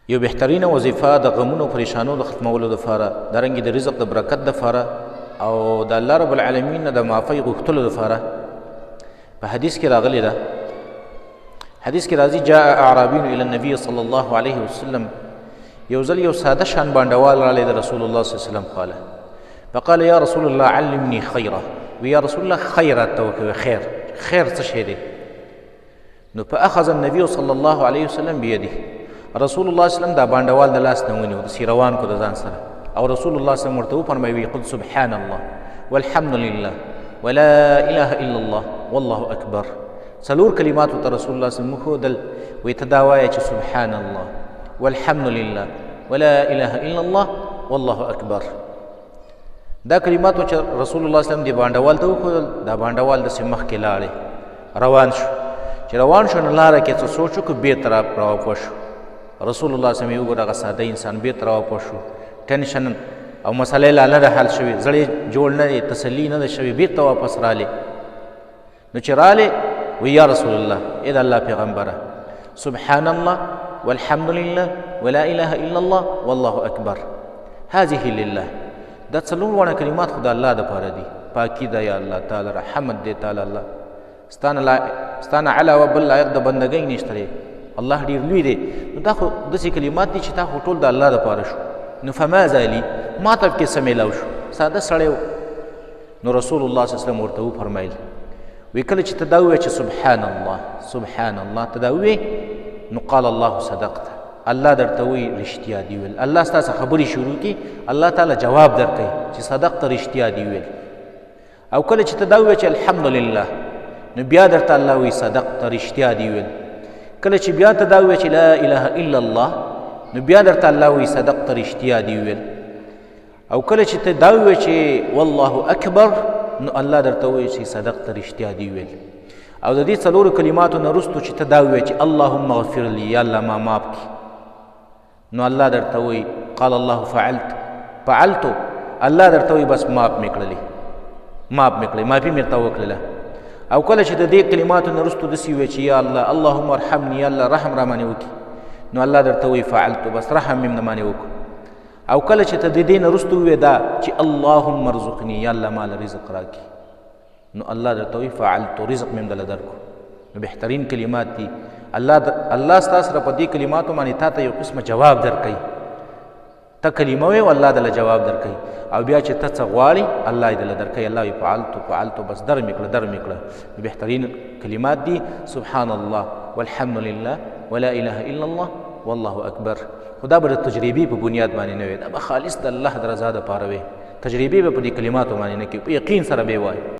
یو بهترینه وظیفه د غمونو پریشانو د ختمولو دپاره، دارنګې د رزق د برکت دپاره او د الله رب العالمین نه د معافۍ غوښتلو دپاره په حدیث کې راغلې ده. حدیث کې راځي جاء اعرابي الى النبي صلی الله علیه وسلم، یو ځل یو ساده شان بانډوال راغلی د رسول الله صلی الله علیه وسلم خواله، فقال یا رسول الله علمني خیره، وی یا رسول الله خیر راته وکوي، خیر خیر څه شی دی؟ نو فاخذ النبي صلی الله علیه وسلم بيده، رسول الله صلی الله علیه وسلم دا بانډوال د لاس نه ونیو، داسې روان کو د ځان سره، او رسول الله صلی الله علیه وسلم ورته وفرمایي قل سبحان الله والحمد لله ولا اله الا الله والله اکبر. څلور کلمات ورته رسول الله صلی الله علیه وسلم وښودل، وایي ته دا وایه چې سبحان الله والحمد لله ولا اله الا الله والله اکبر. دا کلمات چې رسول الله صلی الله علیه وسلم دې بانډوال ته وښودل، دا بانډوال داسې مخکې لاړی روان شو، چې روان شو نو لاره کې څه سوچ وکړو بېرته راواپس شو. رسول الله صلی الله علیه وسلم یې وګوره هغه ساده انسان بېرته راواپس شو، ټینشن او مسئله یې لا نه ده حل شوې، زړه یې جوړ نه دی، تسلي نه ده شوې، بېرته واپس راغلی. نو چې راغلی وایي یا رسول الله، ای د الله پیغمبره، سبحان الله والحمد لله ولا اله الا الله والله اکبر هذه لله. دا څلور واړه کلمات خو د الله دپاره دي، پاکي ده یا الله تعالی، رحمت دی تعالی الله، ستانه علاوه بل لایق د بندګۍ نشته دی، الله ډېر لوی دی. نو دا خو داسې کلمات دي چې دا خو ټول د الله دپاره شو. نو فماذا لي، ما ته پکې څه میلاو شو، ساده سړی و. نو رسول الله صلی الله علیه وسلم ورته وفرمیل وی کله چې ته دا ووایې چې سبحان الله سبحان الله ته دا ووایې، نو قال الله صدقت، الله درته وایي رښتیا دي ویل. الله ستا څخه خبرې شروع کړي، الله تعالی جواب درکوي چې صدقت، رښتیا دي ویل. او کله چې ته دا ووایې چې الحمدلله، نو بیا درته الله وایي صدقت، رښتیا دي ویل. کله چې بیا ته دا ووایې چې لا اله الا الله، نو بیا درته الله وایي صدقت، رښتیا دي ویل. او کله چې ته دا ووایې چې والله اکبر، نو الله درته وایي چې صدقت، رښتیا دي ویل. او د دې څلورو کلماتو نه وروسته چې ته دا ووایې چې اللهم اغفر لي، یا الله ما معاف کړي، نو الله درته وایي قال الله فعلت فعلت، الله درته وایي بس معاف مې کړلې، معاف مې کړلې، معافي مې ورته وکړله. او کله چې د دې کلماتو نه وروسته داسې ووایې چې یا الله اللهم ارحمني، یا الله رحم را باندې وکړي، نو الله درته وایي فعلت، بس رحم مې در باندې وکړو. او کله چې ته د دې نه وروسته ووایې دا چې اللهم ارزقني، یا الله ما له رزق راکړي، نو الله درته وایي فعلت، رزق مې هم درله درکړو. نو بهترین کلمات دي. الله ستا سره په دې کلماتو باندې تا ته یو قسمه جواب درکوي، ته کلمه وایې او الله درله جواب درکوي. او بیا چې ته څه غواړې الله یې درله درکوي، الله یې فعلت فعلت، بس در مې کړه در مې کړه. نو بهترین کلمات دي سبحان الله والحمد لله ولا اله الا الله والله اکبر. خو دا به د تجربې په بنیاد باندې نه وي، دا به خالص د الله د رضا دپاره وي، تجربې به په دې کلماتو باندې نه کوي، په یقین سره به یې وایي.